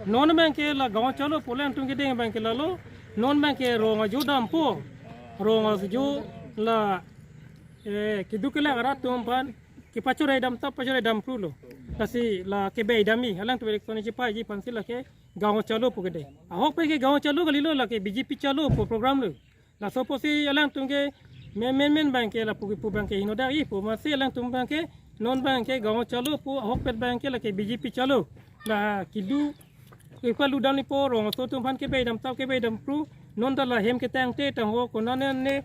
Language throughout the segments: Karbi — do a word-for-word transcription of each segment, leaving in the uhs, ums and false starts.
Non abangke la Gaon Chalo pu alangtum kedeng abangke lalo. Non abangke rong ajo dampo. Rong ajo la, eh, keduk kelak arat atum aphan kepachorei dam tap, pachorei dam pru lo. Lasi la kebei damji, alangtum election chipaiji aphansi lake Gaon Chalo pu kedeng. Ahokpet ke Gaon Chalo kalilo, lake B J P Chalo pu program lo. Laso apotsi alangtum ke men men men abangke lapu kipu abangke henodak-ipo, amatsi alangtum abangke non abangke Gaon Chalo pu, ahokpet abangke lake B J P Chalo. La kedo kepalu dampo, rong aso atum aphan kebei dam tap, kebei dam pru. Non ta la hem ketangte tangho, konane ne,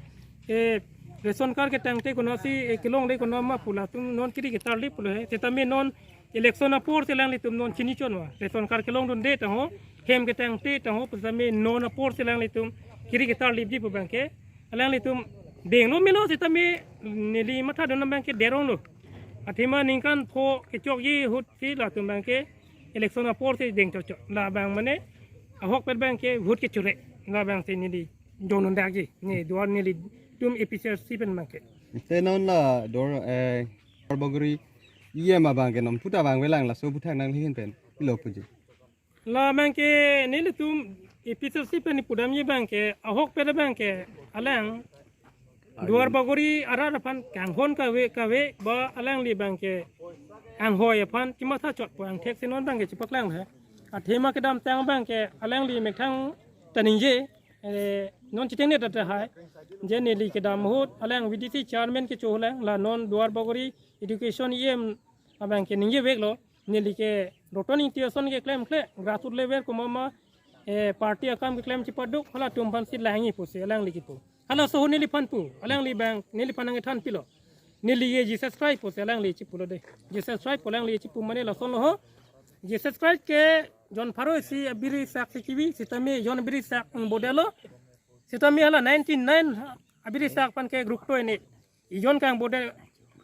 eh, ration card ketangte konatsi, eh, kelongle konat ma pu latum non kiri ketarlip pulo he. Setame non election aporsi alanglitum non chini chonma. Ration card kelongdunde tangho, hem ketangte tangho pu setame non aporsi alanglitum kiri ketarlipji pu abangke alanglitum denglo melo, setame neli mathadun abangke derong lo. Athema ningkan pho kechokji ahutsi latum abangke election aporsi deng chokchok. Labang mane ahokpet abangke vote kechure. Labangsi neli dondakji. Ne Duar nelitum A P H L C pen abangke. Te non la Duar, eh, Duar Bagori E M abangke non puta abang velang, laso aphuthak nangli ahin pen pilo puji. Labangke nelitum A P H L C pen pudamji abangke ahokpet abangke alang Duar Bagori arat aphan kanghon kave kave ba alangli abangke anghoi aphan kematha chotpo, angthek si non abangke chepaklang he. Athema kedamtang abangke alangli methang ta ningje, eh, non chitengne ta tahai. Je neli kedam ahut alang V D C chairman kecho alang, la non Duar Bagori education E M abangke ningjeveklo. Neli ke Roton Engti ason keklemkle, grassroots level komat ma, eh, party akam keklem chipaduk, halatum aphansi langji pusi alangli kipu. Halaso ahut neliphan pu, alangli abang, neliphan nangkethan pilo. Neli ke Jesus Christ pusi alangli chipulo de. Jesus Christ pu alangli chipu mane lason lo ho. Jesus Christ ke John pharo isi abiri sak si kebi, setame John abiri sak angbodetlo. Setame hala ninety-nine abiri sak aphan ke group to ini. John ke angbode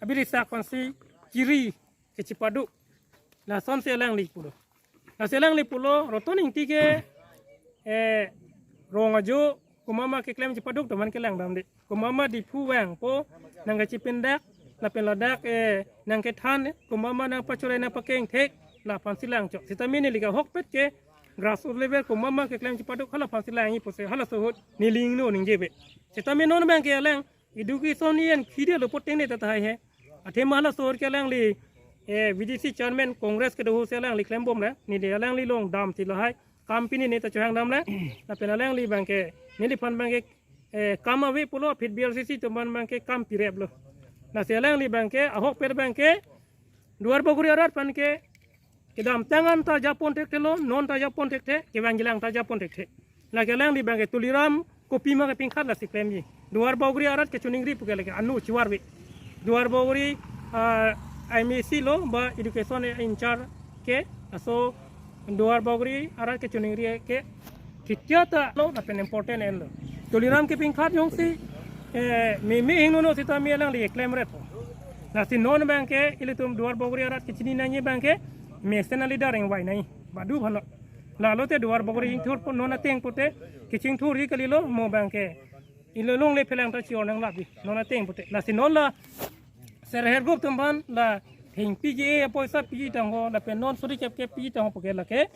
abiri sak aphansi kiri kechipaduk. Lasonsi alangli pulo. Lasi alangli pulo, Roton Engti ke, eh, rong ajo komat ma keklem chipaduk atum aphan kelang damde. Komat ma Diphu vangpo nangkachipindak, lapen ladak, eh, nangkethan, komat ma nangpachorei nangpakeng thek, laphansi lang chok. Setame neli ke ahokpet ke grassroots level komat ma keklem chipaduk, halaphansi langji pusi, halaso ahut neli ingno ningjeve. Setame non abangke alang education yen khide lo poting ne ta tahai he. Athema halaso ahut ke alangli, eh, V D C chairman Congress kedo ahutsi alangli klembom le. Neli alangli along damsi lahai kam pini ne ta chohang dam le. Lapen alangli abangke, neliphan abangke, eh, kam ave pulo, aphi B R C C atum aphan abangke kam pirep lo. Lasi alangli abangke, ahokpet abangke Duar Bagori arat aphan ke kedamtang anta japon thekthe lo, non ta japon thekthe, kevangjilang ta japon thekthe. Lake alangli abangke Tuliram kopima kepingkhat lasi klemji. Duar Bagori arat kechoningri puke lake anu chivarve. Duar Bagori, ah, M A C lo ba education in charge ke, laso Duar Bagori arat kechoningri ke thitya ta lo, lapen important en lo. Tuliram kepingkhat jongsi, eh, meme hingno no setame alangli klemretpo. Lasi non abangke ilitum Duar Bagori arat kechini nangji abangke mesen a-leader ingvai nangji. Badu aphan lo. Lalote Duar Bagori ingthurpo, non ateng pute kechingthurji kalilo, mo abangke ilo longle phelang ta chior nanglapji non ateng pute. Lasi non la self help group atum aphan la thengpi G A apoisa piji tangho, lapen non suri kep kep piji tangho puke lake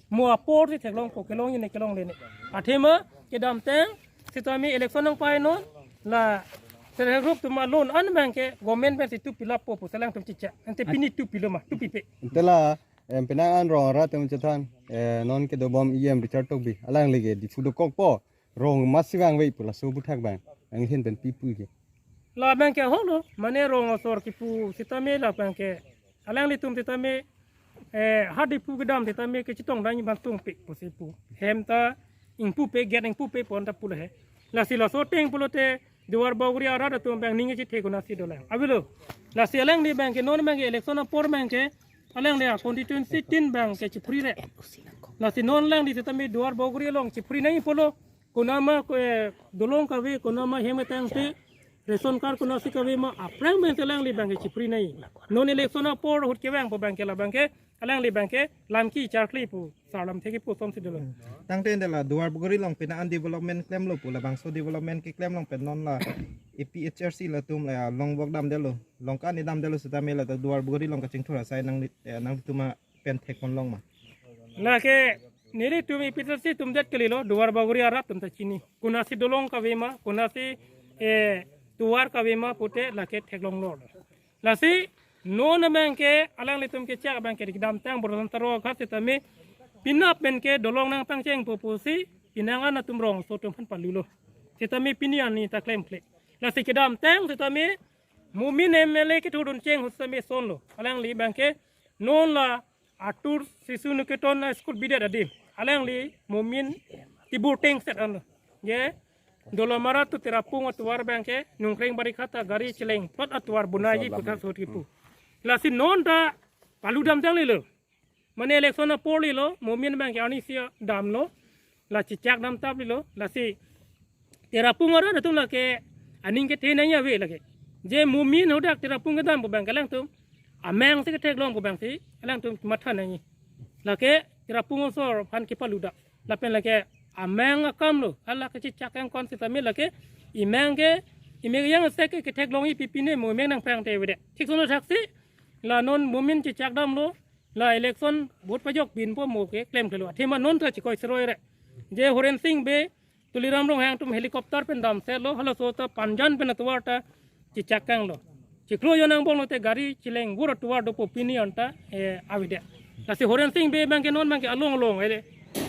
mo aporsi theklongpo, kelongji ne kelongle ne. Athema kedamtang setame election nangpainon, la self help group atum alon an abangke government pensi tupi lappo pusi alangtum chicha. Ante pini tupilo ma, tupipe. Ante la, em, penang an rong arat atum chethan, eh, non kedobom E M Richard Tokbi, alangli ke Diphu dokokpo, rong masi vangve pu, laso aphuthak abang nangli ahin pen pi puji. Labangke ahok lo, mane rong asor kipu setame labangke alanglitum setame, eh, ha Diphu kedam setame kechetong dam abang tungpi pusi pu. Hem ta ingpupe, gate ingpupe pu anta pulo he. Lasi laso ateng pulote Duar Bagori arat atum abang ning kechethe konatsi dolang. Avelo. Lasi alangli abangke non abangke election apor abangke alangli a-constituency tin abangke chiphurirep. Lasi non alangli setame Duar Bagori along chiphuri nangji pulo. Konat ma, eh, dolong kave, konat ma hem ketangte, ration card konatsi kave ma, aphrang abangke alangli abangke chiphuri nangji. Non election apor ahut kevangpo abangke labangke alangli abangke lam kecharkli pu, sar lamthe kipu asonsi dolo. Tangte ante la Duar Bagori along penang an development klemlo pu, labangso development keklem along pen non la A P H L C latum la long work damdetlo, long kani damdetlo setame la Duar Bagori along kachingthur asai nang, eh, nangtum apen thekponlong ma? Lake nelitum A P H L C atum det kalilo, Duarbagori arat atum ta chini. Konatsi dolong kave ma, konatsi, eh, tovar kave ma pute lake theklonglo. Lasi non abangke alanglitum kechak abangke kedamtang Borjan Taro akha setame penap pen ke dolong nangpangchengpo pusi penang an atum rongso atum aphan palulo. Setame pini arni ta klemkle. Lasi kedamtang setame Momin M L A kethudun cheng ahut setame sonlo. Alangli abangke non la Atur Sishu Niketan High School bidet adim. Alangli Momin tibur tengset anlo. Je Dolamara to Tirapung atovar abangke Nongkreng Barikhat ta gari cheleng plot atovar bonaiji puthak sot kipu. Lasi non ta paludam tanglelo. Mane election apor lelo, Momin abangke arnisi damlo. La chechak damtap lelo. Lasi Tirapung arat atum lake aning kethe nangji ave lake. Je Momin hadak Tirapung kedampo abangke alangtum amang si ketheklongpo abangsi alangtum matha nangji. Lake Tirapung asor aphan kepaludak. Lapen lake amang akamlo, hala kachechak angkon setame lake emang ke, emang yang sek ke ketheklongji pipine mo emang nangprang te avedet. Thik sono thaksi la non Momin chechak damlo, la election vote pajok binpo mo ke klemklelo. Athema non ta chikoi seroi re. Je Horen Sing Bey, Tuliram Ronghang atum helicopter pen damsetlo, halaso ta Panjan pen atovar ta chechak kanglo. Chiklo jon angbong lote gari cheleng vur atovar dopo pini anta, eh, avedet. Lasi Horen Sing Bey abangke non abangke along along, eh,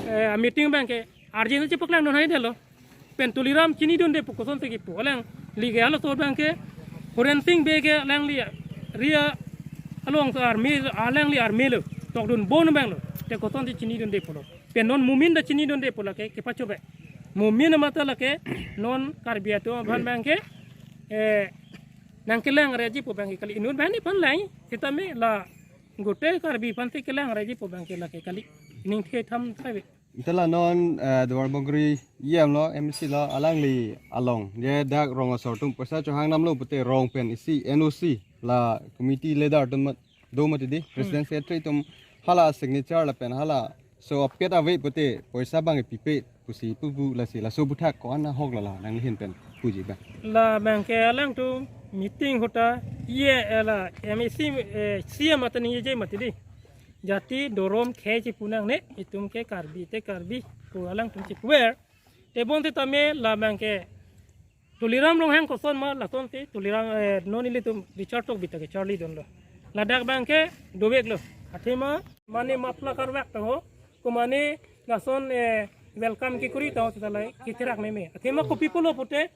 eh, meeting abangke arjin chepaklang non haidetlo. Pen Tuliram chinidunde pu kosonsi kipu. Alangli ke halaso abangke Horen Sing Bey ke alangli ria along so army, alangli army lo. Tokdun bon abanglo. Te kosonsi chinidunde pulo. Pen non Momin ta chinidunde pu lake kepachobei. Momin amat ta lake non Karbi atum aphan abangke, eh, nangkelangreji pu abangke kali, inut banghini aphan lang setame la gote Karbi aphansi kelangreji pu abangke lake kali. Ningthe tham tave. Ante la non, eh, Duarbagori E M lo, M A C lo, alangli along. Je dak rong asor atum poisa chohang damlo pute rong pen isi N O C la committee leader atum mat-, do mati di, President Secretary atum hala signature lapen halaso apet ave pute poisa abang pipe pusi pupu lasi laso aputhak ko-an ahok la la nanghin pen puji abang. La abangke alangtum meeting ahut ta ye, eh, la M A C, eh, C M ata ningjeje mati di. Jati dhorom khei chipu nangne, itum ke Karbi te Karbi pu alangtum chipuver. Tebon setame la abangke Tuliram Ronghang koson ma lasonsi Tuliram, eh, non ilitum Richard Tokbi ta kecharlidunlo. Ladak abangke doveklo. Athema mane muffler karvek ta ho. Ko mane lason, eh, welcome kekuri ta ho seta lahai ketherak meme. Athema kopi pulo pute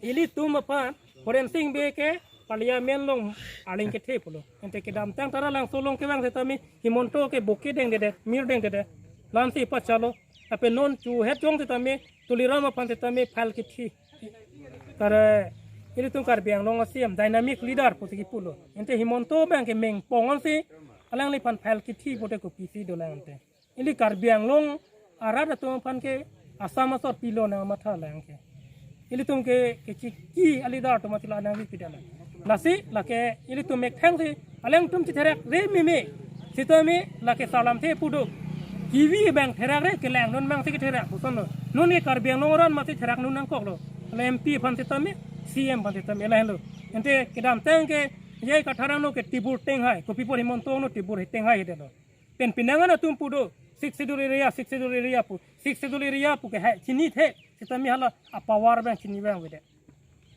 ilitum aphan Horen Sing Bey ke Parliament along arleng kethe pulo. Ante kedamtang Taralangso along kevang setame Himanta ke boke dengdedet, mir dengdedet. Lamsi pachalo. Lapen non chu het jong setame Tuliram aphan setame file kethi. Kare, ilitum Karbi Anglong a-C M dynamic leader pusi kipulo. Ante Himanta abangke mengpong ansi alangliphan file kethi pute kopisi dolang ante. Ili Karbi Anglong arat atum aphan ke Assam asor pilo nang matha lang ke. Ilitum ke, kechiki a-leader atum atila nangri pidala. Lasi lake ilitum methangsi alangtum chitherakre meme. Setame lake salam the pu do. Kivi abang therakre kelang non abangsi ketherak puson lo. Non ke Karbi Anglong arat amatsi therak non nangkoklo. La M P aphan setame, C M aphan setame lahenlo. Ante kedamtang ke J I Kathar angno ke tibur tenghai, kopi apot Himanta angno tibur he tenghai hedetlo. Pen penang an atum pu do, Sixth Schedule area, Sixth Schedule area pu, Sixth Schedule area pu ke hai chinithe, setame hala a-power abang chini abang avedet.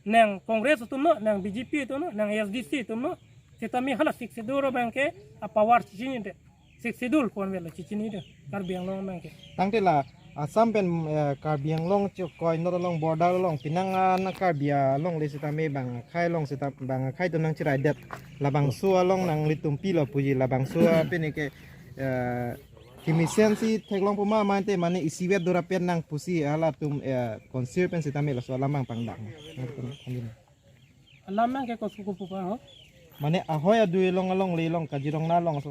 Nang Congress atum no, nang B J P atum no, nang A S D C atum no, setame hala Sixth Schedule abangke a-power chichinide. Sixth Schedule pu an avelo chichinide, Karbi Anglong abangke. Tangte la Assam pen, eh, Karbi Anglong chikoi north along border along penang an Karbi alongle setame bang akhei along seta bang akhei atum nangchiraidet. Labangso along nanglitum pilo puji, labangso pen ke, eh, kemesen si theklongpo ma mante mane isivet dora pen nang pusi halatum, eh, konsir pen setame laso alam abang pangdang. Alam abangke kosuku pupa ho. Mane ahoi adui along alongle along Kaziranga along